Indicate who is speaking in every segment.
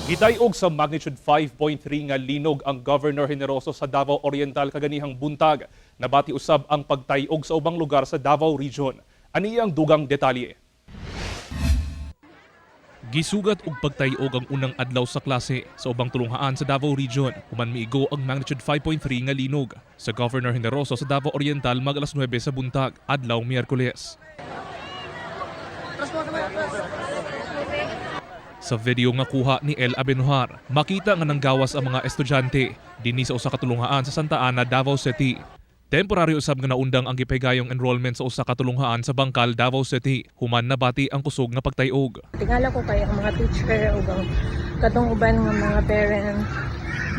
Speaker 1: Gitay-og sa magnitude 5.3 nga linog ang Governor Generoso sa Davao Oriental kaganihang buntag. Nabati usab ang pagtay-og sa ubang lugar sa Davao Region. Aniya ang dugang detalye. Gisugat og pagtay-og ang unang adlaw sa klase sa ubang tulunghaan sa Davao Region human miigo ang magnitude 5.3 nga linog sa Governor Generoso sa Davao Oriental mag alas 9 sa buntag, adlaw Miyerkules. Sa video nga kuha ni El Abenujar, makita nga nanggawas ang mga estudyante dinhi sa usa ka tulunghaan sa Santa Ana, Davao City. Temporaryo usab nga naundang ang gipahigayong enrollment sa usa ka tulunghaan sa Bangkal, Davao City, human nabati ang kusog nga pagtay-og.
Speaker 2: Tingala ko kay ang mga teacher ug ang katong uban nga mga parent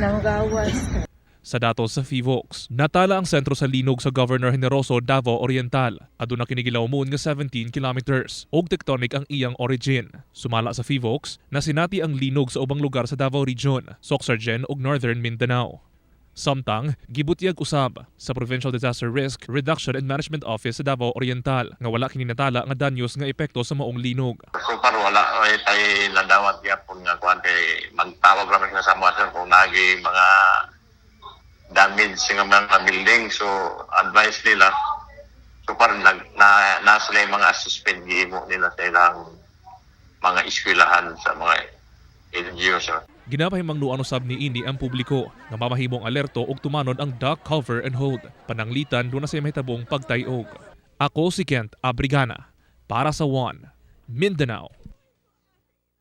Speaker 2: nang gawas.
Speaker 1: Sa datos sa PHIVOLCS, natala ang sentro sa linog sa Governor Generoso, Davao Oriental. Aduna kini gilawmon nga 17 kilometers ug tectonic ang iyang origin. Sumala sa PHIVOLCS, nasinati ang linog sa ubang lugar sa Davao Region, Soccsksargen ug Northern Mindanao. Samtang, gibutyag usab sa Provincial Disaster Risk Reduction and Management Office sa Davao Oriental nga wala kini natala nga danyos nga epekto sa maong linog.
Speaker 3: So far wala ay tay nadawat gyapon nga kuan kay magtawag ra man sa mga, sir, kung nagi mga damage nga mga building, so advice nila so far nag na nasa sila yung mga suspend gihimo nila sa ilang mga eskwelahan sa mga LGU, sir.
Speaker 1: Ginapahimangnuan usab niini ang publiko nga mamahimong alerto ug tumanon ang duck, cover and hold. Pananglitan duna say mahitabong pagtay-og. Ako si Kent Abrigana para sa One Mindanao.